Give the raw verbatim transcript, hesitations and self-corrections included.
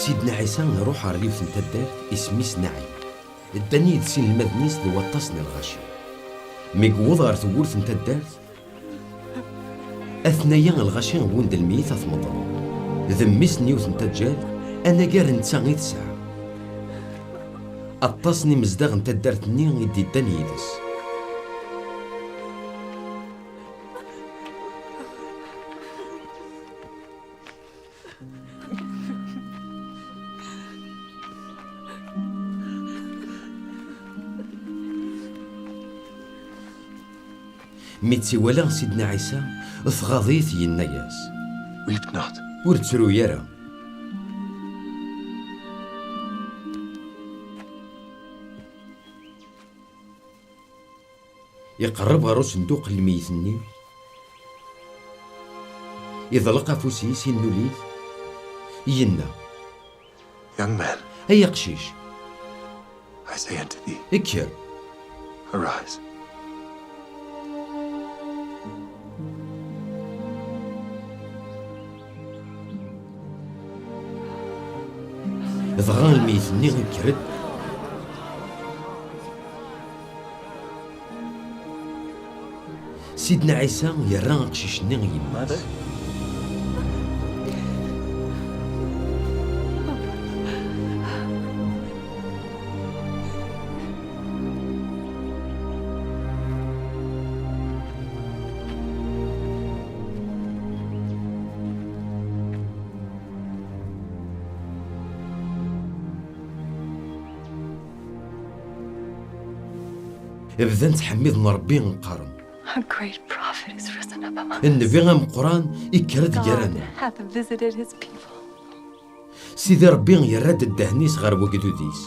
Sidna Ɛisa iruḥ ɣer yiwet n taddart isem-is Naɛim. Ddan yid-s inelmaden-is d waṭas n lɣaci. Mi yewweḍ ɣer tewwurt n taddart, atnaya lɣaci wwin-d lmeyyet ad t-meḍlen. D mmi-s n yiwet n taǧǧalt, anagar netta i tesɛa. Aṭas n imezdaɣ n taddart-nni i d-iddan yid-s. Mi tt-iwala Sidna Ɛisa, tɣaḍ-it, yenna-yas: Weep not. Ur ttru ara. Iqerreb ɣer usenduq n lmeyyet-nni, iḍleq afus-is, innul-it, yenna: Young man, ay aqcic, I say unto thee, kker. Arise. Dɣa lmeyyet-nni ikker-d. Sidna Ɛisa yerra aqcic-nni i yemma-s. Bdan ttḥemmiden Ṛebbi, qqaren: A great prophet is risen up among us. Nnbi ameqqran ikker-d gar-aneɣ. God hath visited his people. Sidi Ṛebbi yerra-d ddehn-is ɣer wegdud-is.